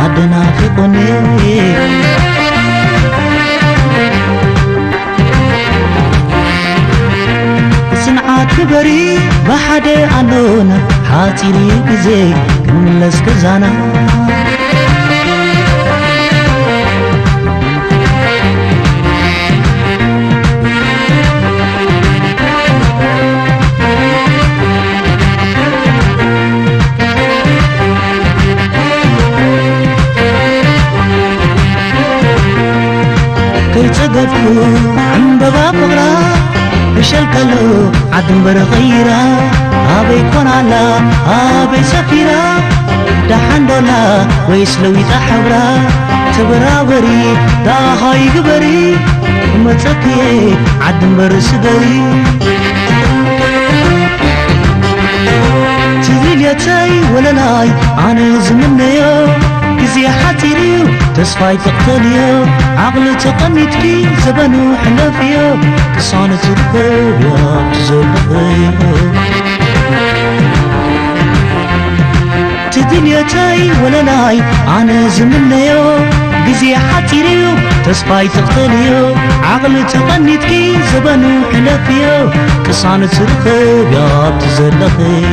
ኣደናፊቑኒ። ጽንዓት ግበሪ ብሓደ ኣሎና፣ ሓጺር ግዜ ክንምለስ ገዛና። ከይጸገብኩ ዕምበባ ፍቕራ፣ ዕሸል ከሎ ዓዲ እምበር ቐይራ፣ ኣበይ ኮን ኣላ ኣበይ ሰፊራ፣ ደሓን ዶ ኣላ ወይስ ለዊጣ ሕብራ? ተበራበሪ ደሃይ ግበሪ፣ ክመጸኪ ዓዲ እምበር ስገሪ። ትድልየተይ ወለላይ ኣነ ዝምነዮ፣ ግዜ ሓጺር እዩ ተስፋይ ትቕተልዮ፣ ዓቕሊ ተቐኒትኪ ዘበኑ ሕለፍዮ፣ ቅሳነት ትርከብዮ ኣብቲ ዘለኽዮ። ትድልየተይ ወለላይ ኣነ ዝምነዮ፣ ግዜ ሓጺር እዩ ተስፋይ ትቕተልዮ፣ ዓቕሊ ተቐኒትኪ ዘበኑ ሕለፍዮ፣ ቅሳነት ትርከብዮ ኣብቲ ዘለኽዮ።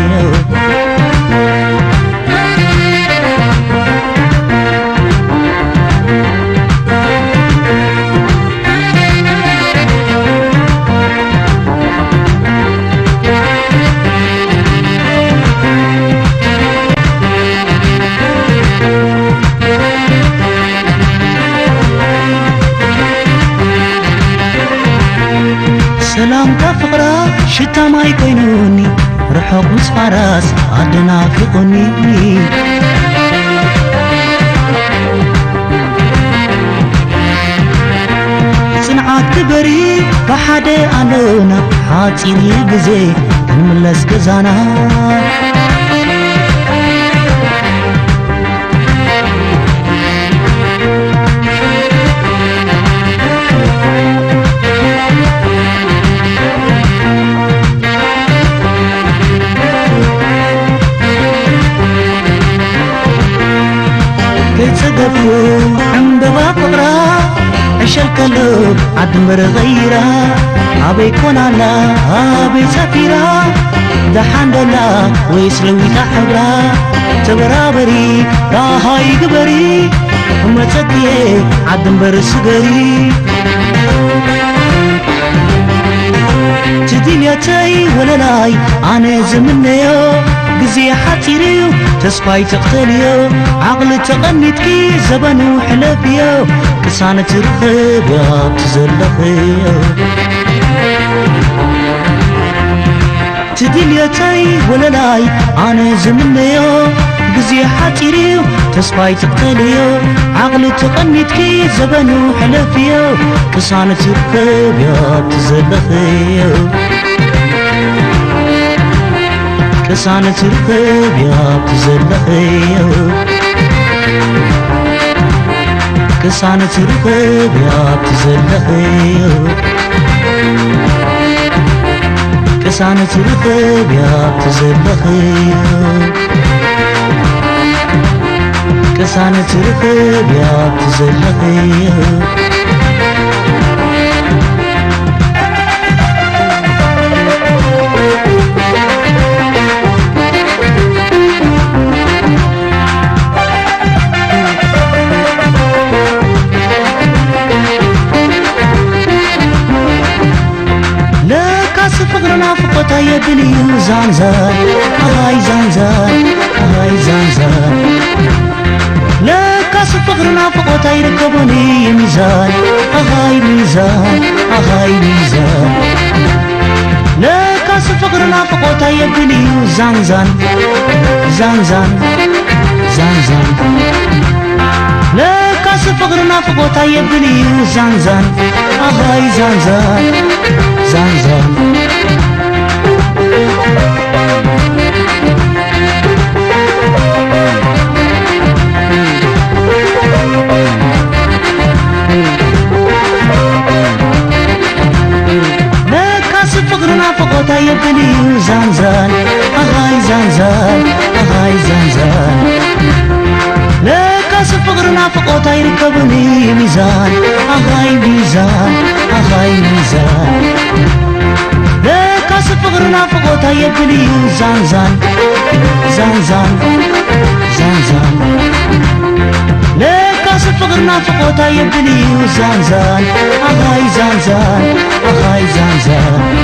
ሰላምታ ፍቕራ ሽታ ማይ ኮይኑኒ፣ ርሑቕ ምስ ፋራስ ኣደናፊቑኒ። ጽንዓት ግበሪ ብሓደ ኣሎና፣ ሓጺር እዩ ግዜ ክንምለስ ገዛና። ከይጸገብኩ ዕምበባ ፍቕራ፣ ዕሸል ከሎ ዓዲ እምበር ቐይራ፣ ኣበይ ኮን ኣላ ኣበይ ሰፊራ፣ ደሓን ዶ ኣላ ወይስ ለዊጣ ሕብራ? ተበራበሪ ደሃይ ግበሪ፣ መጸክየ ዓዲ እምበር ስገሪ። ትድልየተይ ወለላይ ኣነ ዝምነዮ፣ ግዜ ሓጺር እዩ ተስፋይ ትቕተልዮ፣ ዓቕሊ ተቐኒትኪ ዘበኑ ሕለፍዮ፣ ቅሳነት ትርኽብዮ ኣብቲ ዘለኽዮ። ትድልየተይ ወለላይ ኣነ ዝምነዮ፣ ግዜ ሓጺር እዩ ተስፋይ ትቕተልዮ፣ ዓቕሊ ተቐኒትኪ ዘበኑ ሕለፍዮ፣ ቅሳነት ትርኽብዮ ኣብቲ ዘለኽዮ። ቅሳነት ትርኽብዮ ኣብቲ ዘለኽዮ። ቅሳነት ትርኽብዮ ኣብቲ ዘለኽዮ። ቅሳነት ትርኽብዮ ኣብቲ ዘለኽዮ። ቅሳነት ትርኽብዮ ኣብቲ ዘለኽዮ። ለካስ ፍቕሪ ናፍቖት ኣየድልዩ ዛንዛን፣ ኣሃይ ዛንዛን፣ ኣሃይ ዛንዛን። ለካስ ፍቕሪ ናፍቖት ኣይርከቦን እዩ ሚዛን፣ ኣሃይ ሚዛን፣ ኣሃይ ሚዛን። ለካስ ፍቕሪ ናፍቖት ኣየድልዩ ዛንዛን፣ ዛንዛን፣ ዛንዛን። ለካስ ፍቕሪ ናፍቖት ኣየድልዩ ዛንዛን፣ ኣሃይ ዛንዛን፣ ዛንዛን። ለካስ ፍቕሪ ናፍቖት ኣየድልዩ ዛንዛን፣ ኣሃይ ዛንዛን፣ ኣሃይ ዛንዛን። ለካ ፍቕሪ ናፍቖት ኣይርከብን እዩ ሚዛን። ኣሃይ ሚዛን፣ ኣሃይ ሚዛን። ለካስ ፍቕሪ ናፍቖት ኣየብል እዩ ዛንዛን፣ ዛንዛን፣ ዛንዛን። ለካስ ፍቕሪ ናፍቖት ኣየብል እዩ ዛንዛን። ኣሃይ ዛንዛን፣ ኣሃይ ዛንዛን።